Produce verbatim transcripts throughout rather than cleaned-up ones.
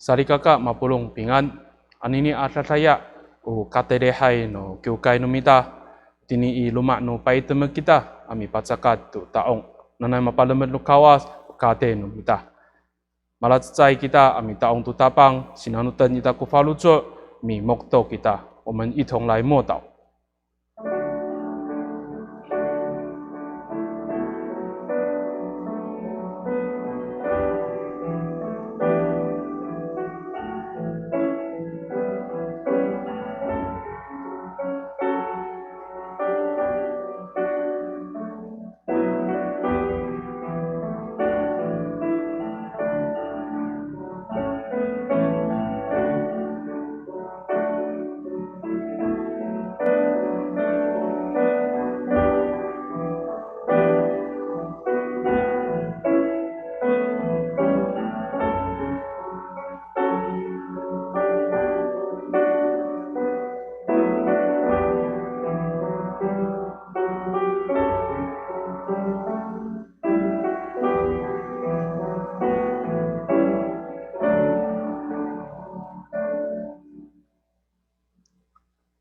Salikaka mapolong pingan, anini a dadaya, o kataylihay no kiwkay no mita, tini i loma' no paytemek kita a mipacakat to ta'ong, nanay mapalemed no Kawas ko katay no mita. Malacecay kita a mita'ong to Tapang, sinanoten ita ko faloco', mimokto kita, 我们一同来默祷。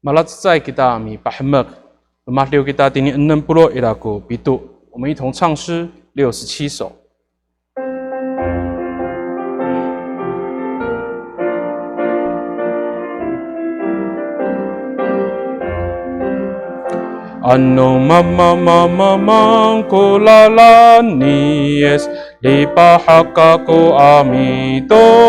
Malacecay kita mipahemek. Romadiw kita tini enem polo' ira ko pito. 我们一同唱诗六十七首。 Ano mamamamamang ko lalan ni Yis, lipahak kako a mitoor.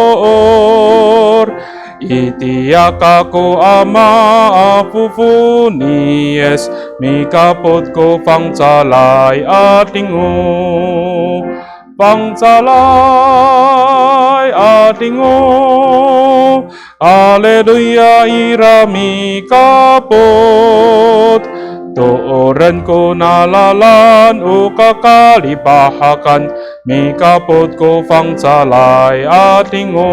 Itiya kako a maafofo ni Yis, mikapot ko fangcalay a 'adingo. Fangcalay a 'adingo, aleluya ira mikapot. Tooren ko nalalan o kakalipahakan, mikapot ko fangcalay a 'adingo.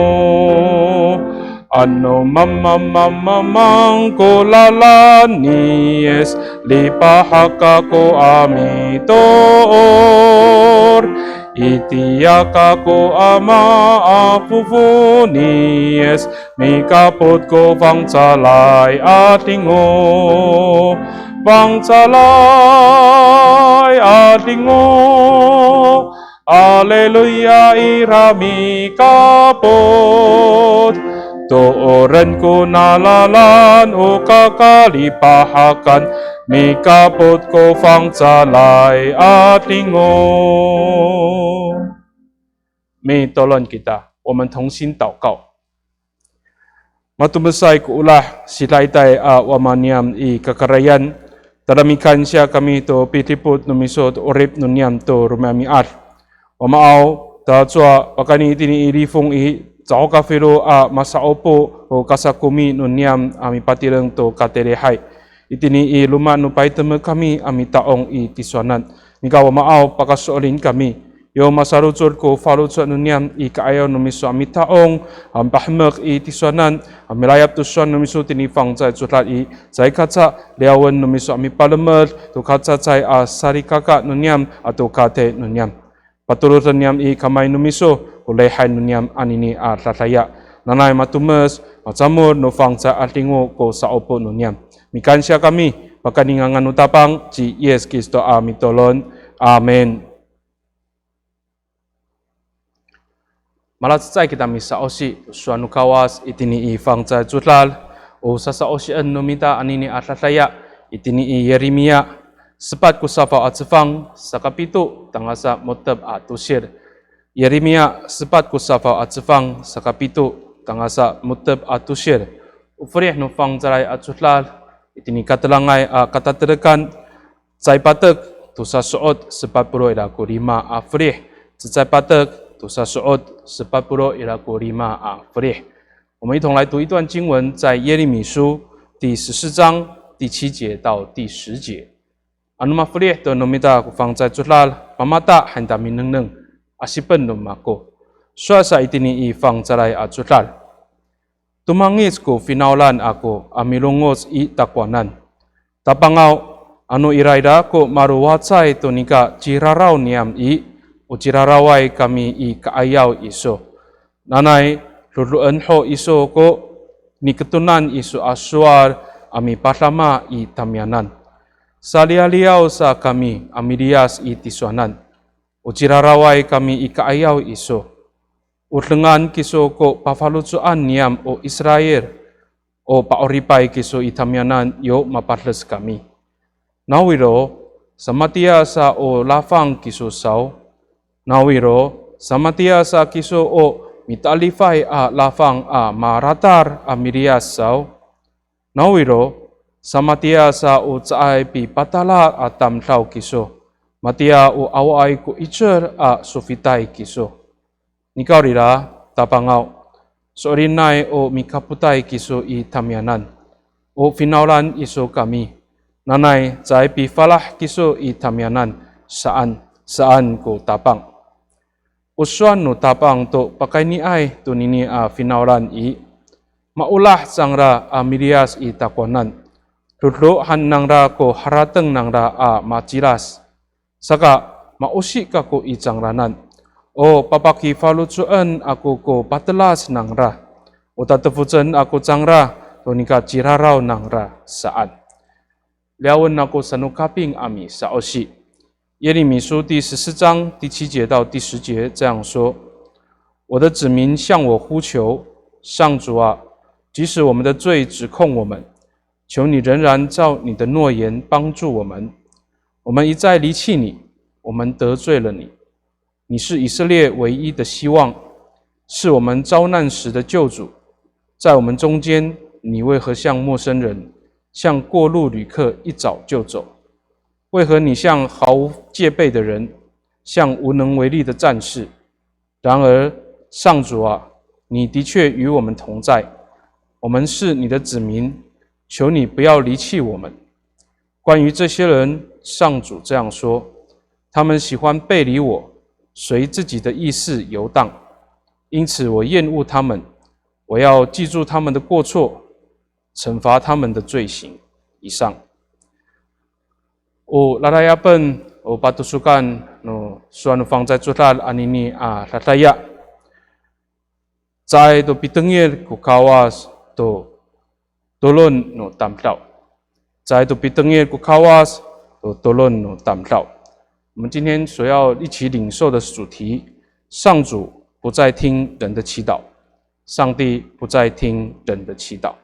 Ano mamamamamang ko lalan ni Yis, lipahak kako a mitoor. Itiya kako a maafofo ni Yis, mikapot ko fangcalay a 'adingo. Fangcalay a 'adingo, aleluya ira mikapot. Tooren ko nalalan o kakalipahakan, mikapot ko fangcalay a 'adingo. Mitolon kita, 我们同心祷告。 Matomesay ko olah, sidaitay a Wama niyam i kakarayan, tada mikansiya kami to pidipot no miso to 'orip no niyam to romi'ami'ad. Wamaaw, tacowa pakayni itini i lifong i, caho kafilo a masa'opo ko kasakomi no niyam a mipatireng to kataylihay. Itini i loma' no paytemek kami a mita'ong i tisowanan. Nika Wamaaw, pakaso'elin kami. Yo masalocod ko faloco' no niyam i ka'ayaw no miso a mita'ong, a mipahemek i tisowanan, a milayap to sowal no miso tini fangcalay codad i, caay kaca liyawen no miso a mipalemed to kacacay a salikaka no niyam ato katay no niyam. Patoroden niyam i kamay no miso ko lihay no niyam anini a dadaya. Nanay matomes, macamol no fangcalay a 'adingo ko sa'opo no niyam. Mikansiya kami, pakayni ngangan no Tapang ci Yis Kristo a mitolon. Amin. Malacecay kita misa'osi to sowal no Kawas itini i fangcalay codad, o sasa'osien no mita anini a dadaya, itini i Yirimiya sepat ko safaw a cefang, sakapito tangasa mo^tep a tosil. Yirimiya sepat ko safaw a cefang, sakapito tangasa mo^tep a tosil. O felih no fangcalay a codad, itini katelangay a katatelekan, cecay patek, tosa so'ot sepat polo' ira ko lima a felih. Cecay patek, tosa so'ot sepat polo' ira ko lima a felih. 我们一同来读一段经文，在耶利米书第十四章第七节到第十节。 Ano mafelih to no mita ko fangcalay codad, mamata han ita minengneng, asipen no mako. Sowal sa itini i fangcalay a codad. Tomangic ko finawlan ako a milongoc i takowanan. Tapangaw, ano iraira ko malowacay to nika ciraraw niyam i, o ciraraway kami i ka'ayaw iso. Nanay, Dodoen ho iso ko niketonan iso a sowal a mipadama i tamiyanan. Saliyaliyaw sa kami a miliyas i tisowanan. O ciraraway kami i ka'ayaw iso. O dengan kiso ko pafaloco'an niyam o Israil. O pa'oripay kiso i tamiyanan yo mapades kami. Nawiro, samatiya sa o lafang kiso saw. Nawiro, samatiya sa kiso o mitalifay a lafang a maratar a miliyas saw. Nawiro, samatiya sa o caay pipatala a tamdaw kiso. Matiya o awaay ko 'icel a sofitay kiso. Nikawrira, Tapangaw, so'elinay o mikapotay kiso i tamiyanan. O finawlan iso kami. Nanay caay pifalah kiso i tamiyanan saan, saan ko Tapang. O sowal no Tapang to pakayniay tonini a finawlan i, maolah cangra a miliyas i takowanan. Dodo han nangra ko harateng nangra a macilas. Saka, maosi kako i cangraanan. O papakifaloco'en ako ko patelas nangra. O tatefocen ako cangra to nika ciraraw nangra saan. Liyawen ako sano kaping a misa'osi. 耶利米书第十四章第七节到第十节这样说：我的子民向我呼求，上主啊，即使我们的罪指控我们，求你仍然照你的诺言帮助我们。我们一再离弃你，我们得罪了你。你是以色列唯一的希望，是我们遭难时的救主。在我们中间，你为何像陌生人，像过路旅客一早就走？为何你像毫无戒备的人，像无能为力的战士？然而，上主啊，你的确与我们同在，我们是你的子民，求你不要离弃我们。关于这些人，上主这样说：他们喜欢背离我，随自己的意思游荡，因此我厌恶他们。我要记住他们的过错，惩罚他们的罪行。以上。O lalayapen, o patosokan no sowal no fangcalay codad anini a dadaya. Caay to pitengil ko Kawas to tolon no tamdaw. Caay to pitengil ko Kawas to tolon no tamdaw. 我们今天所要一起领受的主题，上主不再听人的祈祷。上帝不再听人的祈祷。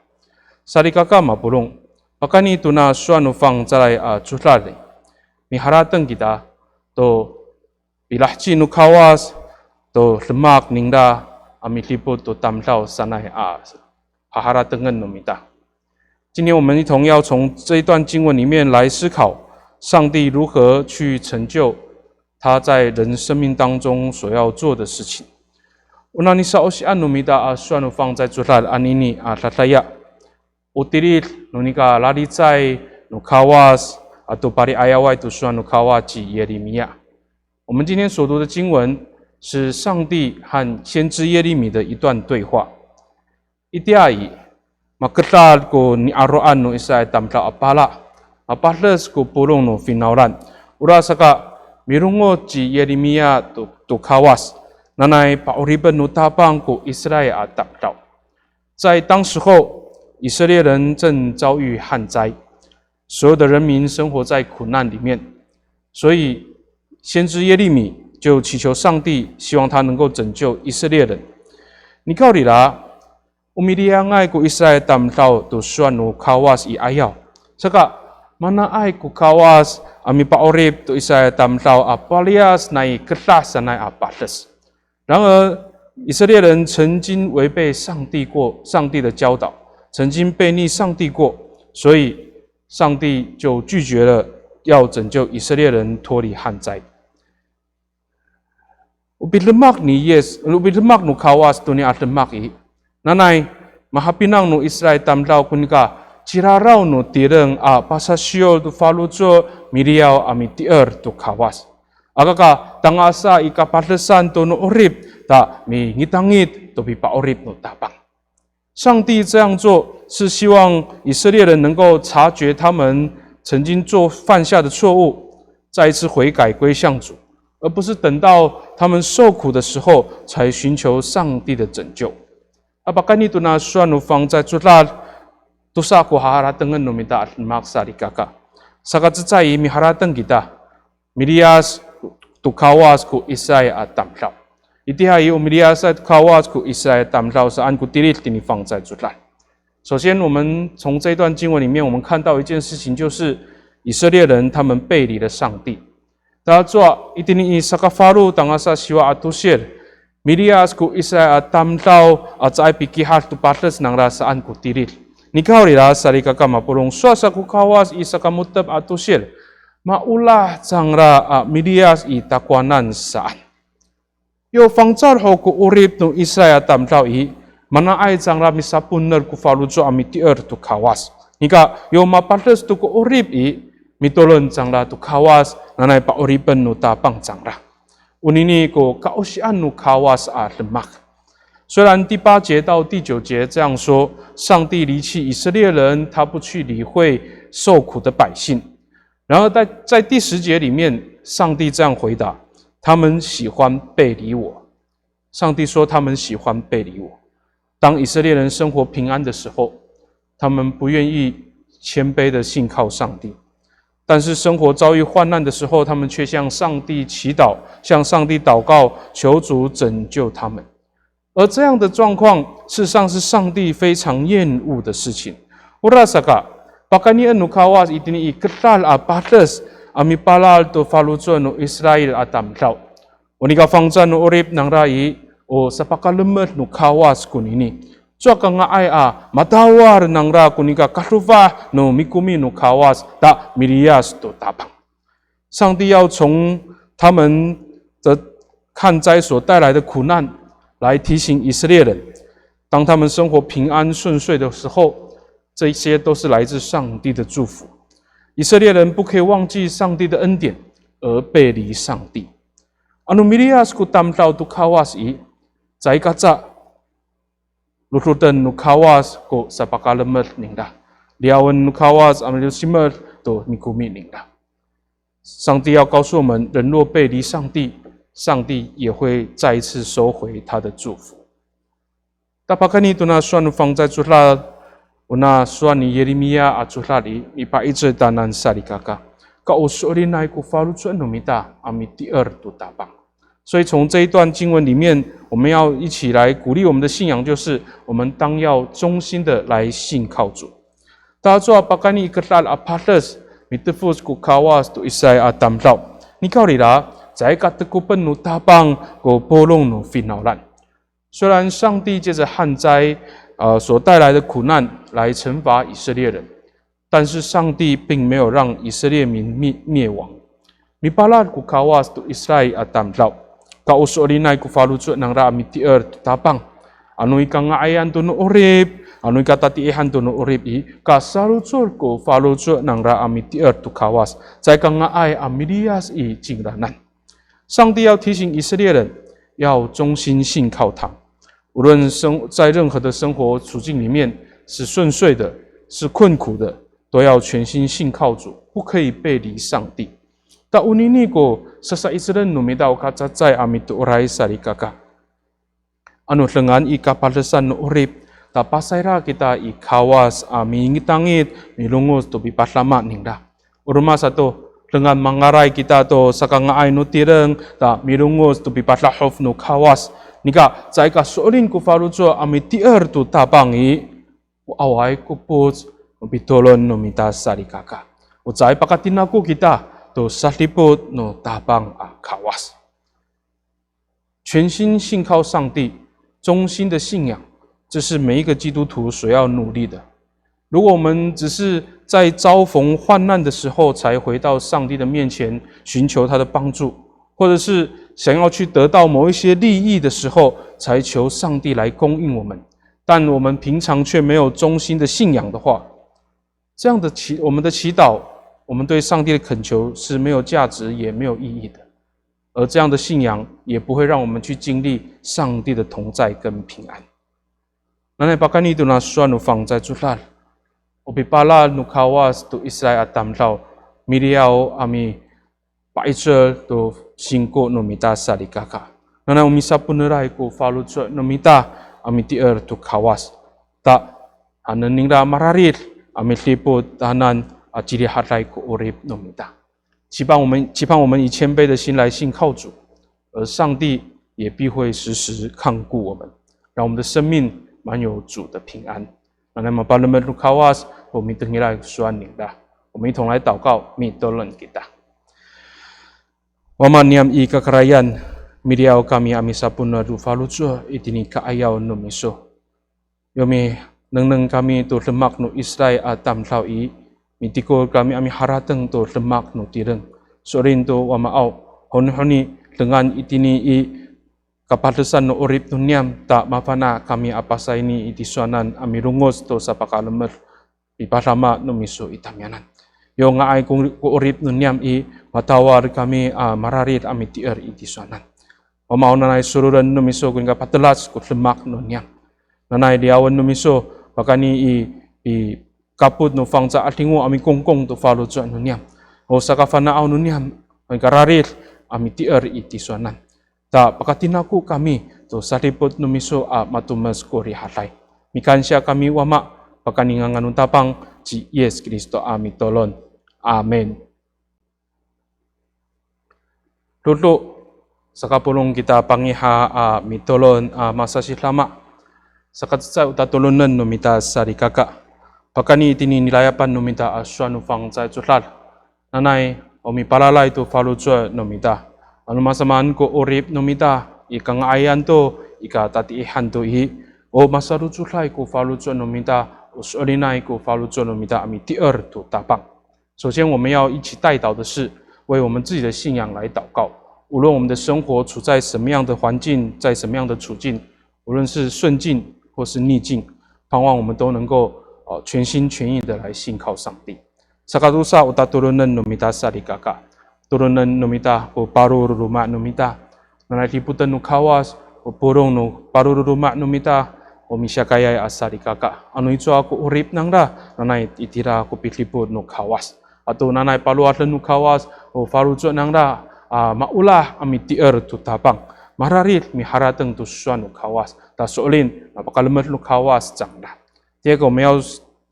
Salikaka mapolong, pakayni tona sowal no fangcalay a codad i, miharateng kita to pilaheci no Kawas to demak ningra a midipot to tamdaw sanay a haharatengen no mita. 今天我们一同要从这一段经文里面来思考上帝如何去成就他在人生命当中所要做的事情。O nani sa'osian no mita a sowal no fangcalay codad anini a dadaya. O tilid no nika lalicay no Kawas ato pali'ayaway to sowal no Kawas ci Yirimiya. 我们今天所读的经文是上帝和先知耶利米的一段对话。Itiya i, makedal ko ni'aro'an no Israil tamdaw a pala, mapades ko polong no finawlan. Orasaka, milongoc ci Yirimiya to, to Kawas, nanay pa'oripen no Tapang ko Israil a tamdaw. 在当时候，以色列人正遭遇旱灾，所有的人民生活在苦难里面，所以先知耶利米就祈求上帝，希望他能够拯救以色列人。Nikawrira, o miliyangay ko Israil tamdaw to sowal no Kawas i ayaw. Saka, manaay ko Kawas a mipa'orip to Israil tamdaw a paliyas nai kedah sanay a pades. 然而，以色列人曾经违背上帝过，上帝的教导，曾经背逆上帝过，所以上帝就拒绝了要拯救以色列人脱离旱灾。O pidemak ni Yis, o pidemak no Kawas toni a demak i, nanay mahapinang no Israil tamdaw ko nika ciraraw no tireng a pasasiyor to faloco' miliyaw a mitier to Kawas. Aka ka tangasa i kapadesan to no 'orip ta mingitangit to pipa'orip no Tapang. 上帝这样做是希望以色列人能够察觉他们曾经做犯下的错误，再一次悔改归向主，而不是等到他们受苦的时候才寻求上帝的拯救。A pakayni tona sowal no fangcalay codad, tosa ko haharatengen no mita a demak salikaka. Saka cecay i miharateng kita, miliyas to Kawas ko Israil a tamdaw. Itiya i o miliyasay to Kawas ko Israil a tamdaw saan ko tilid tini fangcalay codad. 首先，我们从这一段经文里面，我们看到一件事情，就是以色列人他们背离了上帝。Tacowa itini i sakafalo tangasa siwa a tosil, miliyas ko Israil a tamdaw a caay pikihar to pades nangra saan ko tilid. Nikawrira salikaka mapolong, sowal sa ko Kawas i sakamo^tep a tosil, maolah cangra a miliyas i takowanan saan. Yo fangcal ho ko 'orip no Israil a tamdaw i, mana'ay cangra misaponer ko faloco' a mitier to Kawas. Nika, yo mapades to ko 'orip i, mitolon cangra to Kawas, nanay pa'oripen no Tapang cangra. Onini ko kaosian no Kawas a demak. 虽然第八节到第九节这样说，上帝离弃以色列人，他不去理会受苦的百姓。然而在，在第十节里面，上帝这样回答：他们喜欢背离我。上帝说他们喜欢背离我。当以色列人生活平安的时候，他们不愿意谦卑的信靠上帝，但是生活遭遇患难的时候，他们却向上帝祈祷，向上帝祷告，求主拯救他们。而这样的状况，事实上是上帝非常厌恶的事情。Orasaka, pakaynien no Kawas itini i kedal a pades a mipalal to faloco' no Israil a tamdaw. O nika fangcal no 'orip nangra i, o sapakalemed no Kawas konini. Cowa ka nga'ay a matawal nangra ko nika kadofah no mikomi no Kawas ta miliyas to Tapang. 上帝要从他们的旱灾所带来的苦难来提醒以色列人，当他们生活平安顺遂的时候，这些都是来自上帝的祝福。以色列人不可以忘记上帝的恩典而背离上帝。Ano miliyas ko tamdaw to Kawas i, caay kaca lodoten no Kawas ko sapakalemed ningra. Liyawen no Kawas a milosimed to mikomi ningra. 上帝要告诉我们，人若背离上帝，上帝也会再一次收回他的祝福。Ta pakayni tona sowal no fangcalay codad, ona sowal ni Yirimiya a codad i, mipa'icel tanan salikaka. Ka o so'elinay ko faloco' no mita a mitier to Tapang. 所以从这一段经文里面，我们要一起来鼓励我们的信仰，就是我们当要忠心的来信靠主。Tacowa pakayni i kedal a pades, mitefoc ko Kawas to Israil a tamdaw. Nikawrira, caay ka tekopen no Tapang ko polong no finawlan. 虽然上帝借着旱灾，呃，所带来的苦难来惩罚以色列人，但是上帝并没有让以色列民灭，灭亡。Mipalal ko Kawas to Israil a tamdaw. Ka o so'elinay ko faloco' nangra a mitier to Tapang. Ano i kanga'ayan to no 'orip, ano i katatiihan to no 'orip i, kasalocod ko faloco' nangra a mitier to Kawas. Caay kanga'ay a miliyas i cingranan. 上帝要提醒以色列人，要忠心信靠他。无论生，在任何的生活处境里面，是顺遂的，是困苦的，都要全心信靠主，不可以背离上帝。Ta onini ko sasa'icelen no mita o kacacay a mitooray salikaka. Ano dengan i kapadesan no 'orip, ta pasayra kita i Kawas a mingitangit, milongoc to pipadama ningra. O roma sato, dengan mangalay kita to sakanga'ay no tireng, ta milongoc to pipadahof no Kawas. Nika, caay ka so'elin ko faloco' a mitier to Tapang i, o awaay ko epoc no pitolon no mita salikaka. O caay pakatinako kita to sadipot no Tapang a Kawas. 全心信靠上帝，忠心的信仰，这是每一个基督徒所要努力的。如果我们只是在遭逢患难的时候才回到上帝的面前寻求他的帮助，或者是想要去得到某一些利益的时候才求上帝来供应我们，但我们平常却没有忠心的信仰的话，这样的祈，我们的祈祷，我们对上帝的恳求是没有价值也没有意义的。而这样的信仰也不会让我们去经历上帝的同在跟平安。Nanay pakayni tona sowal no fangcalay codad. O pipalal no Kawas to Israil a tamdaw, miliyaw a mipa'icel to singko no mita salikaka. Nanay o misaponeray ko faloco' no mita, a mitier to Kawas. Ta, haenen ningra mararid a midipot tanan a cirihaday ko 'orip no mita. 期盼我们，期盼我们以谦卑的心来信靠主，而上帝也必会时时看顾我们，让我们的生命满有主的平安。Nanay mapalemed no Kawas, o mitengilay ko sowal ningra. 我们一同来祷告，mitolon kita. Wama niyam i kakarayan, miliyaw kami a misaponed to faloco' itini ka'ayaw no miso. Yo minengneng kami to demak no Israil a tamdaw i, mitikol kami a miharateng to demak no tireng. So'elin to Wamaaw, honihoni dengan itini i kapadesan no 'orip no niyam, ta mafana' kami a pasayni i tisowanan a milongoc to sapakalemed, pipadama no miso i tamiyanan. Yo nga'ay ko, ko 'orip no niyam i, matawal kami a mararid a mitier i tisowanan. Wamaaw, nanay soroden no miso ko nika patelac ko demak no niyam. Nanay liyawen no miso, pakayni i, i kapot no fangcal a 'adingo a mikongkong to faloco' no niyam. O sakafana'aw no niyam, o nika rarid a mitier i tisowanan. Ta pakatinako kami to sadipot no miso a matomes ko rihaday. Mikansiya kami Wama, pakayni ngangan no Tapang ci Yis Kristo a mitolon. Amin. Dodo, sakapolong kita pangiha a mitolon a masasidama. Sakacecay o tatolonen no mita salikaka. Pakayni itini nilayapan no mita a sowal no fangcalay codad. Nanay, o mipalalay to faloco' no mita. Ano masamaan ko 'orip no mita, i kanga'ayan to, i katatiihan to i, o masalocoday ko faloco' no mita, o so'elinay ko faloco' no mita a mitier to Tapang. 首先，我们要一起代祷的是为我们自己的信仰来祷告。无论我们的生活处在什么样的环境，在什么样的处境，无论是顺境或是逆境，盼望我们都能够，呃，全心全意的来信靠上帝。Sakatosa o tatolonen no mita salikaka. Tolonen no mita ko paro no loma' no mita. Nanay dipoten no Kawas, o polong no paro no loma' no mita, o misiyakayay a salikaka. Ano icowa ko 'orip nangra, nanay itira ko pidipot no Kawas. Ato nanay palowaden no Kawas, o faloco' nangra, a, maolah a mitier to Tapang. Mararid miharateng to sowal no Kawas. Ta so'elin, mapakalemed no Kawas cangra. 第二个，我们要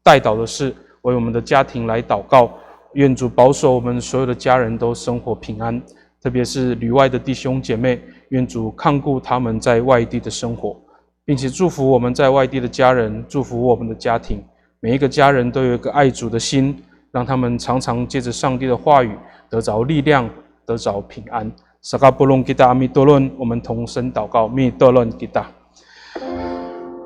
代祷的是为我们的家庭来祷告，愿主保守我们所有的家人都生活平安，特别是旅外的弟兄姐妹，愿主看顾他们在外地的生活，并且祝福我们在外地的家人，祝福我们的家庭，每一个家人都有一个爱主的心，让他们常常借着上帝的话语得着力量，得着平安。Sakapolong kita a mitolon, 我们同声祷告，mitolon kita.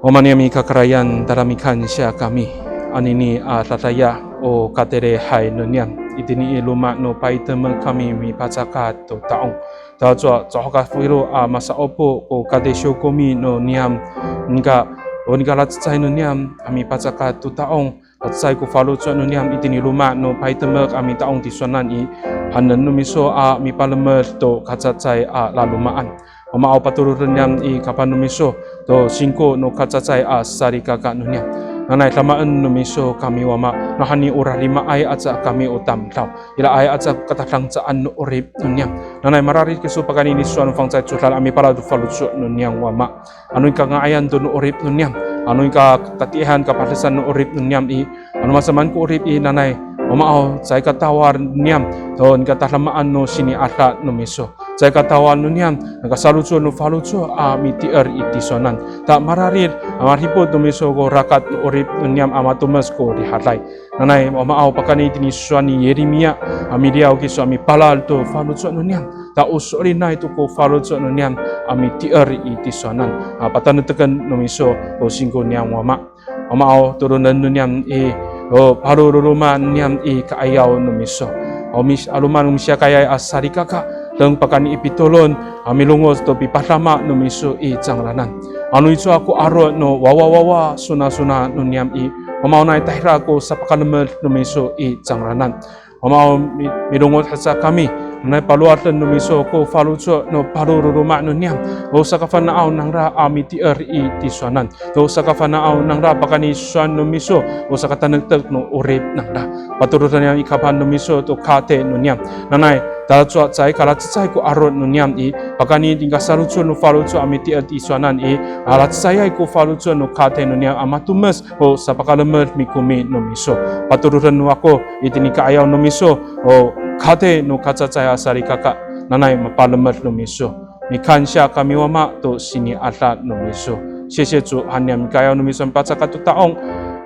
O Wama niyam i kakarayan, tada mikansiya kami. Anini a dadaya o katelehay no niyam. Itini i loma' no paytemek kami mipacakat to ta'ong. Tacowa, caho ka filo a masa'opo ko katisyo kami no niyam. Nika, o nika lacecay no niyam a mipacakat to ta'ong. Lacecay ko faloco' no niyam itini loma' no paytemek a mita'ong tisowanan i, haenen no miso a mipalemed to kacacay a laloma'an. Wamaaw, patoroden niyam i kapan no miso to singko no kacacay a salikaka no niyam. Nanay damaen no miso kami Wama, nawhani o rarimaay aca kami o tamdaw. Iraay aca ko katadangcaan no 'orip no niyam. Nanay mararid kiso pakayni i sowal no fangcalay codad a mipalal to faloco' no niyam Wama. Ano i kanga'ayan to no 'orip no niyam. Ano i katatiihan kapadesan no 'orip no niyam i. Ano masamaan ko 'orip i nanay, Wamaaw, caay katawal niyam to nika tadamaan no sini'ada no miso. Caay katawal no niyam, nika salocod no faloco' a mitier i tisowanan. Ta mararid a madipot no miso ko rakat no 'orip no niyam a matomes ko rihaday. Nanay Wamaaw, pakayni itini sowal ni Yirimiya a miliyaw kiso a mipalal to faloco' no niyam. Ta o so'elinay to ko faloco' no niyam a mitier i tisowanan. A, patanektekan no miso ko singko niyam Wama. Wamaaw, tolonen no niyam i, o paro no loma' no niyam i ka'ayaw no miso. O mis-, 'aloman no misiyakayay a salikaka, deng pakayni i pitolon a milongoc to pipadama no miso i cangraanan. Ano icowa ko aro' no wawawawa sonasona no niyam i, Wamaaw, nanay tahira ko sapakalemed no miso i cangraanan. Wamaaw, mi-, milongoc haca kami, nanay palowaden no miso ko faloco' no paro no loma' no niyam, o sakafana'aw nangra a mitier i tisowanan, o sakafana'aw nangra pakayni sowal no miso, o sakatanektek no 'orip nangra. Patoroden niyam i kapan no miso to kati no niyam. Nanay Talacowa caay ka lacecay ko 'aro' no niyam i, pakayni nika salocon no faloco' a miti'er tisowanan i, a lacecayay ko faloco' no katay no niyam a matomes o sapakalemed mikomi no miso. Patoroden no ako itini ka'ayaw no miso, o katay no kacacay a salikaka, nanay mapalemed no miso. Mikansiya kami Wama to sini'ada no miso. 谢谢主, han niyam i ka'ayaw no miso mipacakat to ta'ong.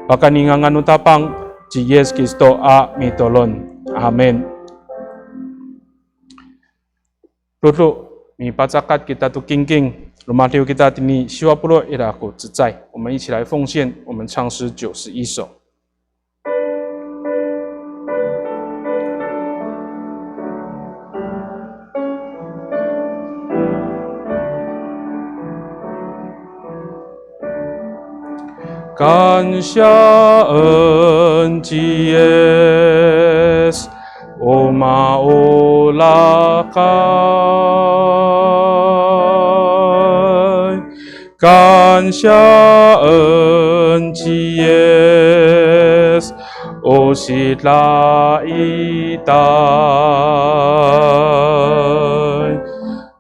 Pakayni ngangan no Tapang ci Yis Kristo a mitolon. Amin. Dodo, mipacakat kita to kingking, romadiw kita tini siwa polo' ira ko cecay. 我们一起来奉献，我们唱诗九十一首。 Kansiyaen ci Yis, o maolakay. Kansiyaen ci Yis, o sida'itay.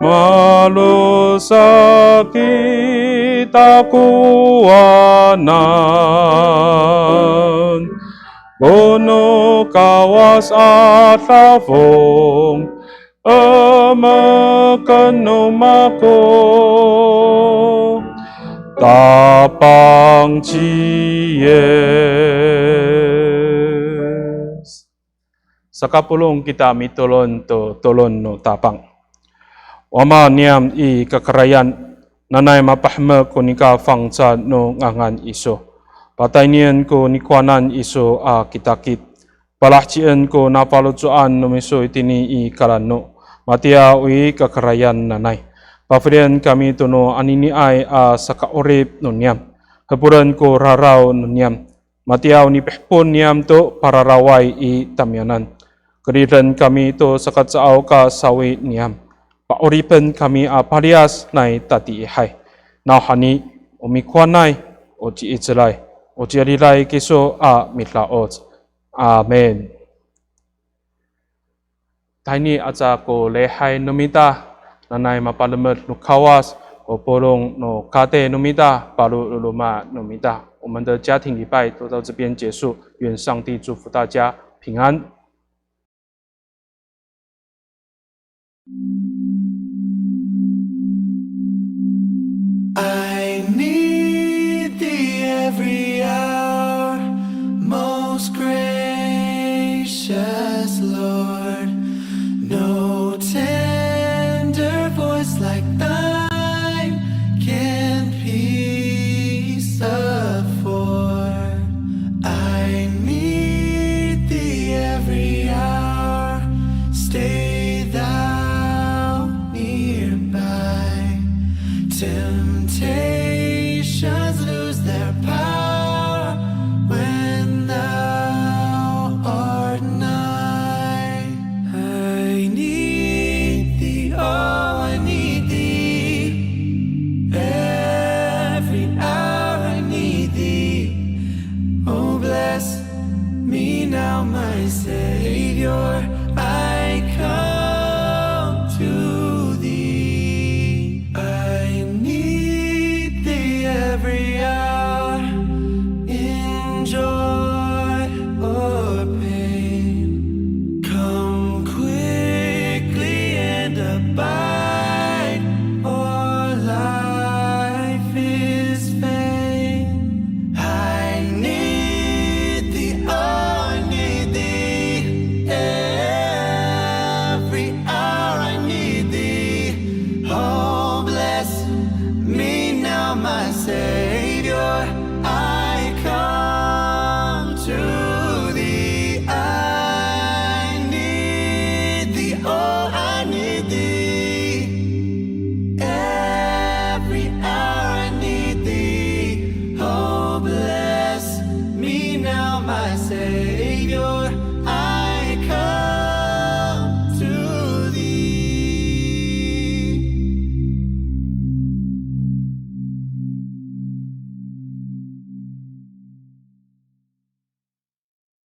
Malosak i takowanan, ko no Kawas a dafong, emeken no mako, Tapang ci Yis. Sakapolong kita mitolon to tolon no Tapang. Wama niyam i kakarayan, nanay mapahemek ko nika fangcal no ngangan iso. Pataynien ko nikowanan iso a kitakit. Palahecien ko nafaloco'an no miso itini i kalano. Matiya o i kakarayan nanay. Pafelien kami to no aniniay a saka'orip no niyam. Hepolen ko raraw no niyam. Matiya o nipihepol niyam to pararaway i tamiyanan. Keriden kami to saka caaw ka sawi niyam. Pa'oripen kami a paliyas nai tatiihay. Nawhani, o mikowanay, o ci'icelay, o ci'edilay kiso a mida'oc. Amin. Tahini aca ko lihay no mita, nanay mapalemed no Kawas ko polong no katay no mita, paro no loma' no mita. 我们的家庭礼拜都到这边结束，愿上帝祝福大家平安。 I need thee every hour, most gracious Lord. No tender voice like thine can peace afford. I need thee every hour. Stay thou nearby. Temptations lose their power when thou art nigh. I need thee, oh, I need thee. Every hour I need thee. Oh, bless me now, my Savior, I come to thee. I need thee every hour, in joy or pain. Come quickly and abide, or life is vain. I need thee, oh, I need thee. Every hour I need thee. Oh, bless me now, my Savior. I come to thee. I need thee, oh, I need thee. Every hour I need thee. Oh, bless me now, my Savior.